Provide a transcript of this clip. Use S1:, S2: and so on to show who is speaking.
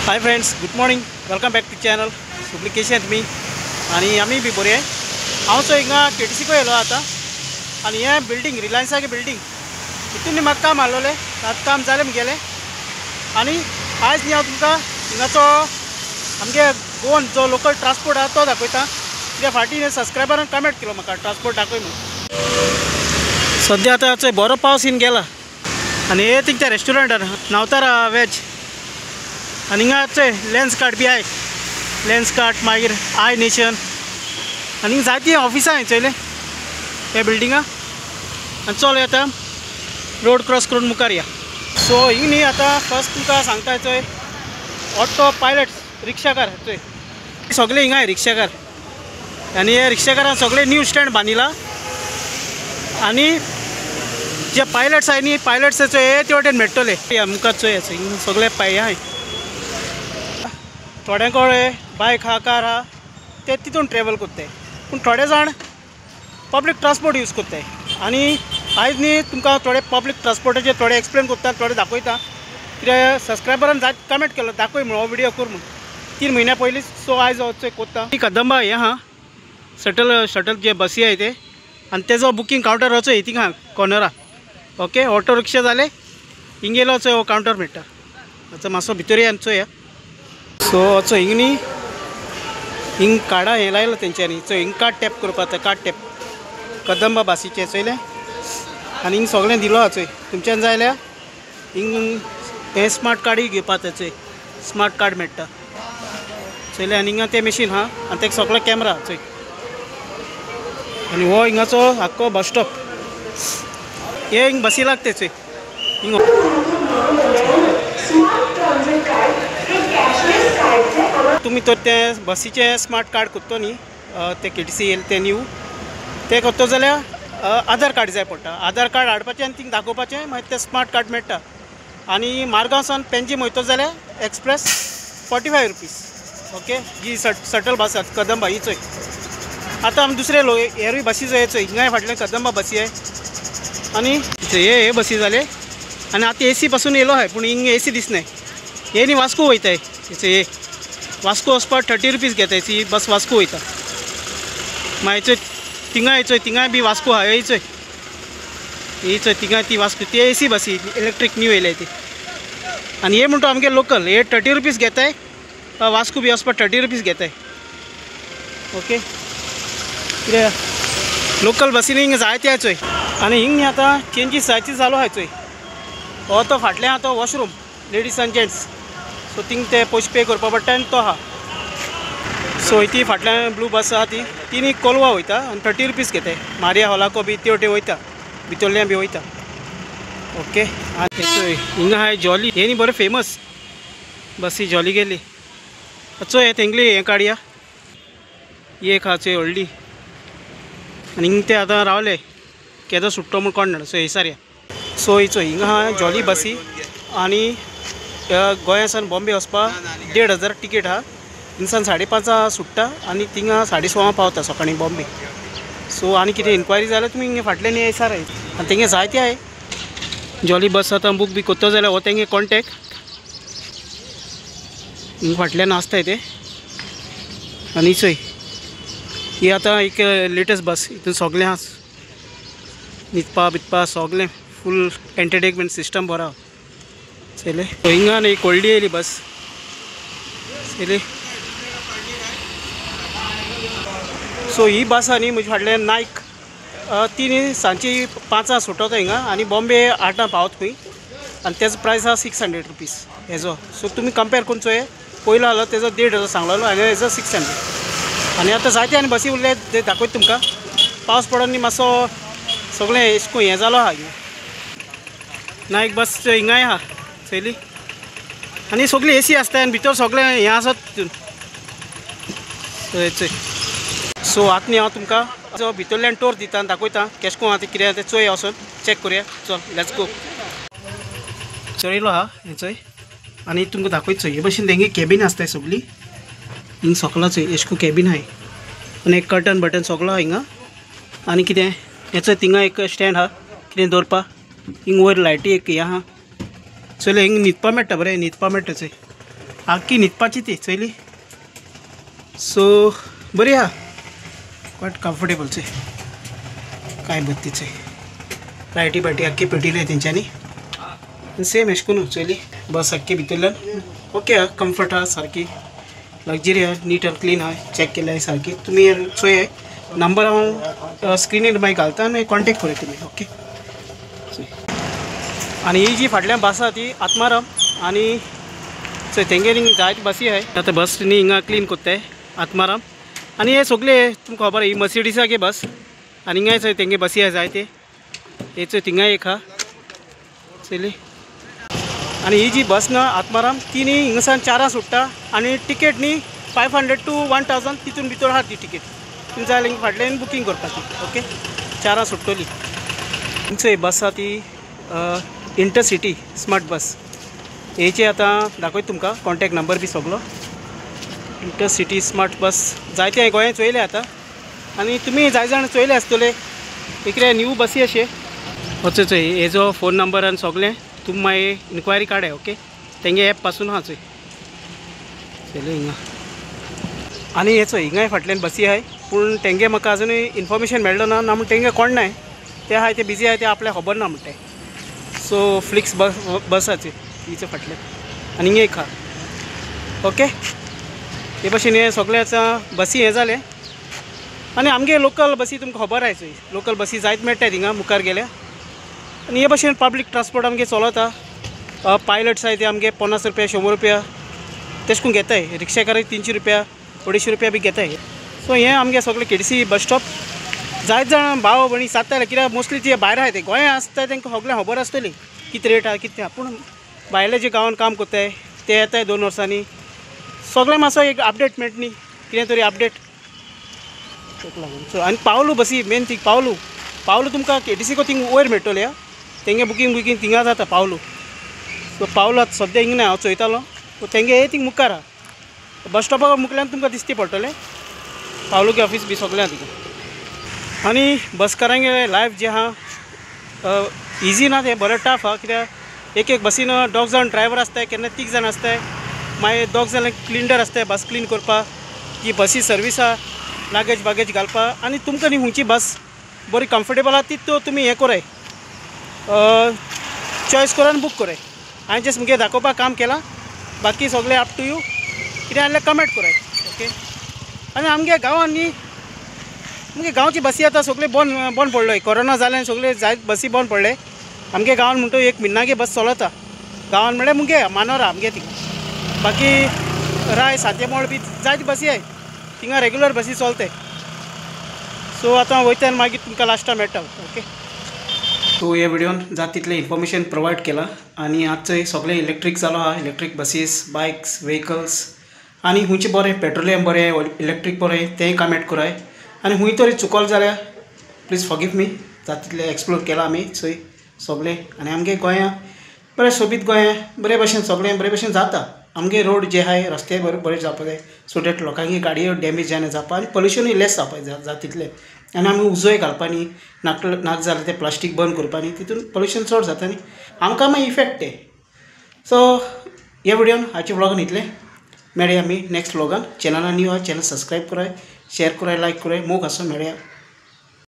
S1: Hi friends, good morning, welcome back to channel. सगळीं कशी आहात तुमी? आनी आमी बी बरी. हांव चोय हिंगा केटीसीको येयलो आतां आनी हें बिल्डींग रिलायन्सागे बिल्डींग हितून म्हाका काम आहलोलें, आतां काम जालें मुगेलें. आनी आयज न्ही हांव तुमकां हिंगाचो आमगे गोवन जो लोकल ट्रान्सपोर्ट आहा तो दाखयता. कित्याक फाटीं सबस्क्रायबरान कमेंट केलो म्हाका ट्रान्सपोर्ट दाखय म्हणून. सद्या आतां चोय बरो पावस येवन गेला आनी हे थिंग त्या रेस्टॉरंटान नवतारा वेज आनी हिंगा चोय लेन्स कार्ट बी आहाय, लेन्स कार्ट मागीर I nation आनी जायतीं ऑफिसां आहाय चोयलें हे बिल्डिंगा. आनी चल आतां रोड क्रॉस करून मुखार या. सो हिंग न्ही आतां फर्स्ट तुमकां सांगता चोय ऑटो पायलट्स रिक्षाकार चोय सगळे हिंगा रिक्षाकार आनी हे रिक्षाकारान सगळे न्यू स्टँड बांदिला आनी जे पायलट्स आहाय न्ही पायलट्साचो हे ते वटेन मेळटले आमकां. चोय हिंग सगळे पाय आहाय, थोड्यां कडेन बायक आहा कार आहा ते तितून ट्रॅवल करताय, पूण थोडे जाण पब्लीक ट्रान्सपोर्ट यूज करताय. आनी आयज न्ही तुमकां थोडे पब्लीक ट्रान्सपोर्टाचेर थोडे एक्सप्लेन करता, थोडे दाखयता. कित्याक सबस्क्रायबरान जायते कमेंट केलो दाखय म्हणून हो विडियो कर म्हणून 3 म्हयन्या पयलीं. सो आयज हो चोय करता. कदंबा हें आहा शटल, शटल जे बसी आहाय ते आनी तेजो बुकींग कावंटर हो चोय थिंगा कॉर्नरा. ओके, ऑटो रिक्षा जाले हिंगेलो चोय हो कावंटर मेळटा. आतां मातसो भितर या चोया. सो असो हिंग न्ही हिंग कार्डां हें लायलां तेंच्यांनी चोय हिंग कार्ड टॅप करपा, कार्ड टॅप कदंबा बसीचें चोयलें. आनी हिंग सगळें दिलो आहा चोय, तुमच्यान जाय जाल्यार हिंग हें स्मार्ट कार्डूय घेवपा चोय, स्मार्ट कार्ड मेळटा चोयलें. आनी हिंगा तें मशीन आहा आनी तेका सगळो कॅमरा चोय. आनी हो हिंगाचो आख्खो बस स्टॉप, हे हिंग बसी लागते चोय. हिंग तुमी तर तें बसीचें स्मार्ट कार्ड करतो न्ही तें केटीसी येयलें तें न्यू तें करतो जाल्यार आधार कार्ड जाय पडटा. आधार कार्ड हाडपाचें आनी थिंग दाखोवपाचें, मागीर तें स्मार्ट कार्ड मेळटा. आनी मारगांव सावन पेंजीम वयतो जाल्यार एक्सप्रेस 45 रुपीज. ओके, ही शटल बस आसा कदंबा ही चोय. आतां आमी दुसरे लोक हेरूय बसी चोय चोय हिंगाय फाटल्यान कदंबा बसी आहाय आनी हे हे बसी जाले. आनी आतां एसी पासून येयलो आहाय पूण हिंग एसी दिसनाय. हे न्ही वास्को वयताय, हे वास्को वचपाक 30 रुपीज घेताय ही बस वास्को वयता. मागीर चोय थिंगाय चोय थिंगाय बी वास्को आहा, ही चोय ही चोय थिंगाय ती वास्को ती एसी बसी इलेक्ट्रीक न्यू येयल्या ती. आनी हे म्हणटा आमगे लोकल हे 30 रुपीज घेताय, वास्को बी वचपाक 30 रुपीज घेताय. ओके, कित्याक लोकल बसींनी हिंगा जायते आहाय चोय. आनी हिंग न्ही आतां चेंजीस जायती जालो आहाय चोय. हो तो फाटल्यान आहा तो वॉशरूम लेडीज आनी जेंट्स, सो थिंग ते पयशे पे करपा पडटा आनी तो आहा. सो ती फाटल्यान ब्लू बस आहा ती ती कोलवा वयता आनी 30 रुपीज घेताय. मारिया हॉलाको बी ते वटेन वयता, भितरल्यान बी वयता. ओके, आनी चोय हिंगा आहाय जॉली, हे न्ही बरें फेमस बसी जॉली गेली. चोय तेंगली हें काडया एक आहा चोय व्हडली. आनी हिंग ते आतां रावले केदो सुट्टो म्हूण कोण जाणा. सो हेसार या. सो ही चोय हिंगा आहा जॉली बसी आनी गोंया सावन बॉम्बे वचपाक 1500 टिकेट आहा. हिंगसान 5:30 सुट्टा आनी थिंगा 6:15 पावता सकाळीं बॉम्बे. सो आनी कितें इन्क्वायरी जाल्यार तुमी हिंगा फाटल्यान येयसार आहाय आनी तेंगे जायते आहाय जॉली बस. आतां बूक बी करतो जाल्यार हो तेंगे कॉन्टेक्ट हिंगा फाटल्यान आसताय ते. आनी चोय ही आतां एक लेटस्ट बस, हितून सगळें आहा, न्हिदपा बिदपा सगळें फूल एंटरटेनमेंट सिस्टम बरो आहा चोयलें. हिंगा एक व्हडली येयली बस चोयली. सो ही बस आहा न्ही म्हजे फाटल्यान नायक, ती न्ही सांजची 5 सुटता हिंगा आनी बॉम्बे 8 पावता खंय. आनी तेजो प्रायस आहा 600 रुपीज हेजो. सो तुमी कंपेर करून चोय, पयलो आहलो तेजो 1500 सांगलेलो आनी हेजो 600. आनी आतां जायते आनी बसी उरले ते दाखयता तुमकां. पावस पडोन न्ही मातसो सगळें एशें हें जालो आहा. हिंगा नायक बस हिंगाय आहा चोयली. आनी सगळी एसी आसता आनी भितर सगळें हें आसा तितून चोय चोय. सो आतां न्ही हांव तुमकां जो भितरल्यान टोर दिता आनी दाखयता केशें कोन्न आहा तें कितें आहा तें चोय वचोन चॅक करुया. चल let's go. चोयलो आहा हें चोय आनी तुमकां दाखयता चोय. हे भशेन तेंगे कॅबीन आसताय सगळी हिंग सकला चोय एशें कोन्न कॅबीन आहाय आनी एक कर्टन बटन सगळो आहा हिंगा. आनी कितें हें चोय थिंगा एक स्टँड आहा कितें दवरपा. हिंग वयर लायटी एक हें आहा चोयलें. हिंग न्हिदपा मेळटा, बरें न्हिदपा मेळटा चोय. आख्खी न्हिदपाची ती चोयली. सो बरी आहा, क्वायट कम्फर्टेबल चोय, कांय बत्ती चोय, लायटी बायटी आख्खी पेटिल्ली तेंच्यांनी. सेम एश कोन्नू चोयली बस आख्खी भितरल्यान ओके आहा, कम्फर्ट आहा सारकी, लग्जरी आहा, नीट आनी क्लीन आहा, चॅक केल्या सारकी. तुमी चोय नंबर हांव स्क्रिनीर मागीर घालता आनी कॉन्टेक्ट करूया तुमी. ओके. आनी ही जी फाटल्यान बस आहा ती आत्माराम आनी चोय तेंगेर जायते बसी आहाय. आतां बस न्ही हिंगा क्लीन कोत्ताय आत्माराम. आनी हे सगळे तुमकां खबर ही मर्सिडीसागे बस. आनी हिंगाय चोय तेंगे बसी आहा जायते, हे चोय थिंगाय एक आहा चोयली. आनी ही जी बस ना आत्माराम ती न्ही हिंगासान 4 सुट्टा आनी टिकेट न्ही 500 to 1000 तितून भितर आहा ती टिकेट. तुमी जाय जाल्यार फाटल्यान बुकींग करपाची. ओके, 4 सुट्टली. तुमचो बस आहा ती इंटरसिटी स्मार्ट बस. हेचे आतां दाखयता तुमकां कॉन्टेक्ट नंबर बी सगलो. इंटरसिटी स्मार्ट बस जायते हांवें गोंयांत चोयले आतां आनी तुमी जाय जाण चोयले आसतले इकडे न्यू बसी अशे. वचो चोय हेजो फोन नंबर आनी सगळें तुमी मागीर इन्क्वायरी काडाय. ओके, तेंगे एप पासून आहा चोय चोयले हिंगा. आनी हे चोय हिंगाय फाटल्यान बसी आहाय, पूण तेंगे म्हाका अजुनूय इन्फॉर्मेशन मेळ्ळो ना, ना म्हण तेंगे कोण नाय, ते आहाय ते बिजी आहाय, ते आपल्याक खबर ना म्हणटाय. सो फ्लिक्स बस बस आहा हिचे फाटल्यान आनी हिंगा एक आहा. ओके, हे भशेन हे सगळें आतां बसी हें जालें. आनी आमगे लोकल बसी तुमकां खबर आहाय चोय, लोकल बसी जायत मेळटाय थिंगा मुखार गेल्या. आनी हे भशेन पब्लीक ट्रांसपोर्ट आमगे चलता. पायलट्स आहाय ते आमगे 50 रुपया 100 रुपया तेश कोन घेताय, रिक्षाकार 300 रुपया 250 रुपया बी घेताय. सो हें आमगे सगळें केडीसी बस स्टॉप. जायत जाण भाव भयणी सात्ताले कित्याक मोस्टली ते भायर आहाय, ते गोंया आसता तांकां सगळें खबर आसतली कितें रेट आहा कितें. पूण भायले जे गांवान काम करताय ते येताय 2 वर्सांनी, सगळें मातसो एक अपडेट मेळटा न्ही, कितें तरी अपडेट ताका लागून. सो आनी पावलू बसी मेन ती पावलू, पावलू तुमकां केडीसीको थिंग वयर मेळटले आं, तेंगे बुकींग बुकींग थिंगा जाता पावलू. सो पावलू आतां सद्या हिंगा ना हांव चोयतालो, तेंगे हे थिंग मुखार आहा बस स्टॉपा मुखल्यान तुमकां दिसती पडटलें पावलूगे ऑफीस बी सगळें आहा थिंगा. आनी बसकारांगे लायफ जें आहा इजी ना, तें बरें टफ आहा कित्याक एक एक बसीन 2 जाण ड्रायवर आसताय, केन्ना 3 जाण आसताय, मागीर 2 जाण क्लिनर आसताय बस क्लीन करपाक, ती बसी सर्वीस आहा लागेज बागेज घालपाक. आनी तुमकां न्ही खंयची बस बरी कम्फर्टेबल आहा ती तो तुमी हें कराय, चॉयस करा आनी बूक कराय. हांवें जस्ट मुगे दाखोवपाक काम केलां, बाकी सगळें अप टू you, कितें जाल्यार कमेंट कराय. ओके, आनी आमगे गांवान न्ही आमगे गांवची बसी आतां सगळे बंद बंद पडले, कोरोना जाल्यान सगळे जायत बसी बंद पडले. आमगे गांवान म्हणटा एक मिन्नागे बस चलता गांवान, म्हणल्यार मुगे मानोरा आमगे थिंगा, बाकी राय सातेमोळ बी जायती बसी आहाय थिंगा रेगुलर बसी चलताय. सो आतां वयता मागीर तुमकां लास्टाक मेळटा. ओके, सो ह्या व्हिडियोन जाता तितलें इन्फॉर्मेशन प्रोवायड केलां. आनी आजचो सगळें इलेक्ट्रीक जालो आहा, इलेक्ट्रीक बसीस, बायक्स, व्हेकल्स आनी खंयचें बरें पेट्रोलियम बरें इलेक्ट्रीक बरें तेंय कमेंट कराय. आनी खंय तरी चुकल जाल्यार प्लीज फॉरगिव मी, जाता तितलें एक्सप्लोर केलां आमी चोय सगळें. आनी आमगे गोंया बरें सोबीत गोंया बरे भशेन सगळें बरे भशेन जाता. आमगे रोड जे आहाय रस्ते बरे बरे जावपा जाय, सो that लोकांकी गाडयो डॅमेज जायना जावपा आनी पोल्युशनूय लेस जावपा जाय जाता तितलें. आनी आमी उजोय घालपा न्ही, नाक नाक जाल्यार तें प्लास्टीक बंद करपा न्ही, तितून पोल्युशन चड जाता न्ही, आमकां मागीर इफेक्ट तें. सो ह्या व्हिडियोन आजच्या व्लॉगान इतलें, मेळया आमी नेक्स्ट व्लॉगान. चॅनलान न्यू आहा चॅनल सबस्क्रायब कराय, शेयर कराय, लायक कराय. मोग आसो, मेळया.